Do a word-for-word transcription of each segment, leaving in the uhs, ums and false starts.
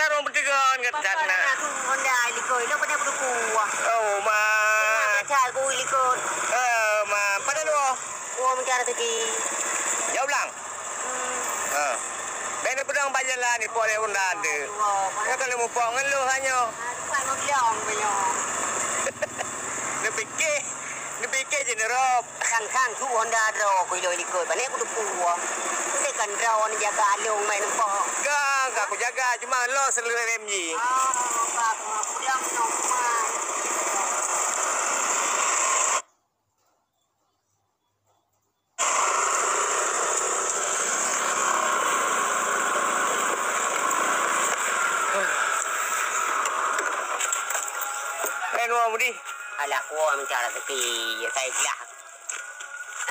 Orang bertiga kan sana. Aku Honda likot, dah pada berduku. Oh, ma. Tengah macam aku likot. Eh, ma. Pada dua. Gua mencari rezeki. Jauh lang. Hmm. Ha. Bèk neupeudueng bak jalan, ipok lé Honda tu. Wah, ya, kalau mupok ngeluh hanyo. Ah, tempat mau bilang punya. Neupike, neupike je neurop. Sang-sang su Honda droe ku iloi likot. Bani ku teupeu. Saya kan droe ni jaga along main nampak. Ka, ka ku jaga, cuma lo seluruh M G. Ah, ka, ka, pulang no, man. Eh, Nuh Budi. Alah, kuah mencari rezeki, ya, saya gelah.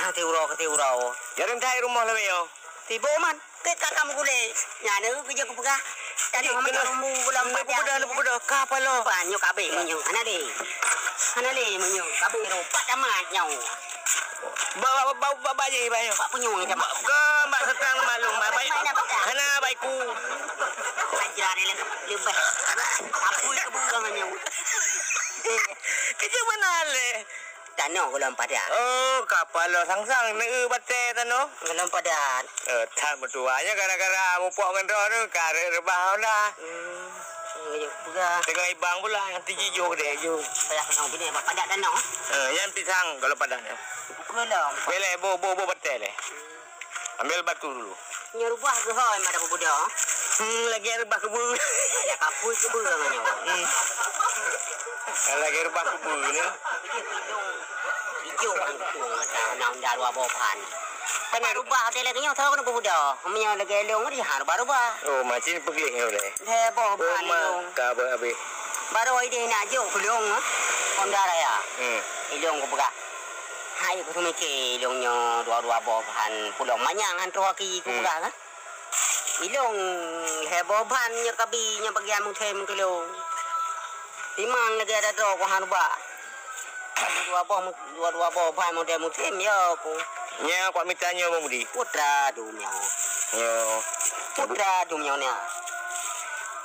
Ah, tiuroe ke tiuroe. Jarang cari rumah lah, Meo. Tibo man. Kek ka kamu gulé. Nyan, eh, keuja kupeugah. Tadi mama rumbu bulan pada. Peugah, peugah, ka apa lo? Banyak kabeh meunyoe. Hana lé. Hana lé meunyoe. Kabeh ro. Pak tamat nyoe. Ba, ba, ba, ba, ba, je, ba, nyoe. Pak punyung je, Pak. Ke, Mbak Setang maklum, Mbak. Baik. Hana, baik ku. Ajar dia lebih. Apa itu bukan nyoe? Kerja mana leh? Tanoh golom padat. Oh, kapal lo sang-sang, neu batèe tanoh. Golom padat. Eh, tan meutuah. Nyan gara-gara mupok ngon droeneuh, ka reuet reubah Honda. Hmm. Nyoe peugah. Teungoh ibang pula, nyang tiji jok deh, jok. Payah keunoe bini, padat tanoh. Eh, nyan pisang golom padat nyan. Golom. Boleh, bo, bo, bo batèe leh. Ambil batu dulu. Nyoe rubah geuhôi mada bubuda. Hmm, lagèe rubah kubu. Ya kapui kubu nyoe. Hmm. Lagèe rubah kubu ni. Ijo kan tu mata naun darua bohan. Kan rubah hotel lagi nyoe tahu kena bubuda. Meunyoe lagèe long ni ha rubah-rubah. Oh, macam peugléh nyoe leh. Heboh. Oh, ban ma, ilong. Ka habéh. Baru idéh nak jok kulong, eh. Honda Raya. Hmm. Ilong kupeugah. Hai, ku seumiké ilong nyoe dua-dua boh bahan pulo manyang han troh aki ku. Hmm. Peugah kan. Ilong lhèe boh bahan nyoe kabi nyoe bagian muthém keu ilong. Timang lagèe ada droe ku han rubah. Dua-dua boh mu-, dua-dua boh bahan model muthém ya ku. Nyoe kuat mita nyoe Bang Budi. Putra dunia. Nyoe. Putra dunia ni.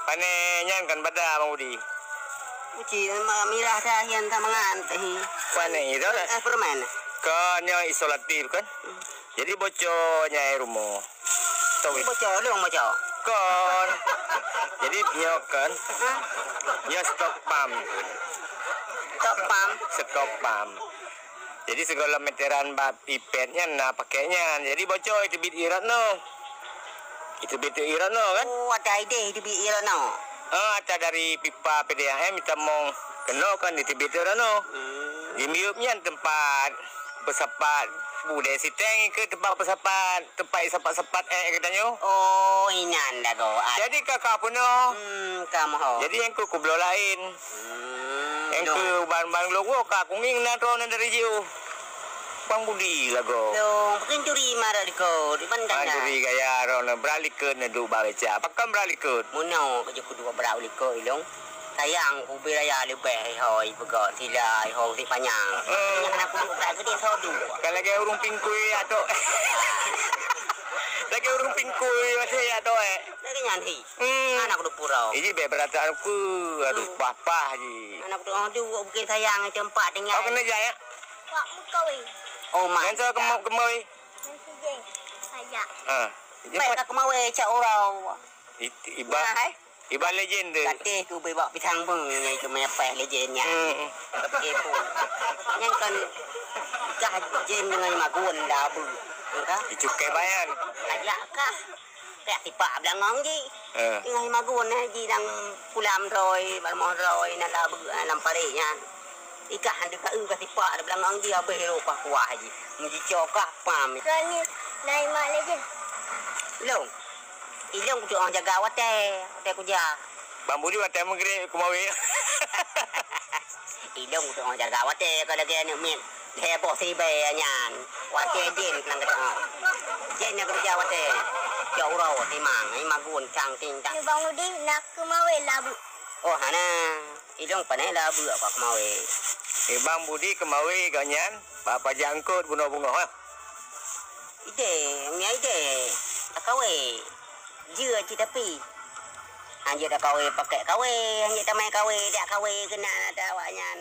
Pane nyan kan bada Bang Budi. Uci ma-, mirah dah hian sama ngan teh. Pane itu dah. Eh, permen. Kan nyoe isolatif kan. Hmm. Jadi bocor nyai rumoh. Tahu. Bocor, long bocor. Kon. Jadi nyoe kan. Hah? Nyoe stok pam. Stok pam. Stok pam. Jadi segala meteran bak pipet nyan na pakai nyan. Jadi bocor itu bit irat no. Itu bit irat no kan? Oh, ada idéh itu bit irat no. Ah, ada dari pipa P D A M kita mong kena kan di tibit tu no. Hmm. Di miup nyan tempat bersapat. Budai siteng ke tempat bersapat, tempat sapat-sapat eh kita nyo. Oh, inan dah go. Ah. Jadi kakak pun no. Hmm, kamu ho. Jadi yang ku kublo lain. Hmm, yang ke ban-ban logo ka kuning na tro na dari jiu. Bang Budi lago. Dong, pencuri marah di kau, di bandar. Pencuri gaya rona beralih ke nedu bang Richard. Pakai beralih ke? Munau ke je kudu beralih ke ilong. Sayang ku bela ya lebih hoi pegak sila hoi si panyang. Hmm. Yang nak kudu tak gede sodu. Kalau kayak urung pingkui atau lagi urung pingkui masih ya tu eh. Lagi nyanyi. Hmm. Anak kudu pura. Ini baik berataan ku. Aduh, hmm, pah-pah ji. Anak kudu aduh bukan sayang tempat tinggal. Kau kena jaya. Pak Mukawi. Oh, mak. Yang saya kemau kemau. Yang sijeng. Saya. Ha. Baik ka kemau cak orang. Iba. Nah, hai. Iba legend tu. Gateh tu bebak pisang beng nyai tu mepeh legend nya. Hmm. Tapi tu. Yang kan kah jen dengan magun dah bu. Engka? Icukai bayan. Ajak kah? Pek tipak belangong ji. Eh. Tengah magun eh ji dang pulam roi, balmoh roi, na labu, eh, lam paré nyan. Ikah hana ka eu ka tipak da belangong ji habéh rupah kuah ji. Mujicok kah pam. Kani naik mak lagi. Long. Ilong tu orang jaga watèe, watèe kuja. Bang Budi watèe meugrib kumawi. Ilong tu orang jaga watèe ka lagi aneuk miet. Heboh siribèe nyan. Watèe jin nang kata. Jin nak kerja watèe. Cok uroe timang, imagun cang ting tang. Bang Budi nak kumawi labu. Oh, hana. Ilong panai labu apa kumawi. Eh, Bang Budi kumawi gobnyan, bak pajak eungkot bunoe beungoh, ha? Ideh, umi ideh. Takawi. Jeuet cit tapi. Hanjeuet takawé pakai kawé, hanjeuet tamai kawé, dak kawé keunan ata awaknyan.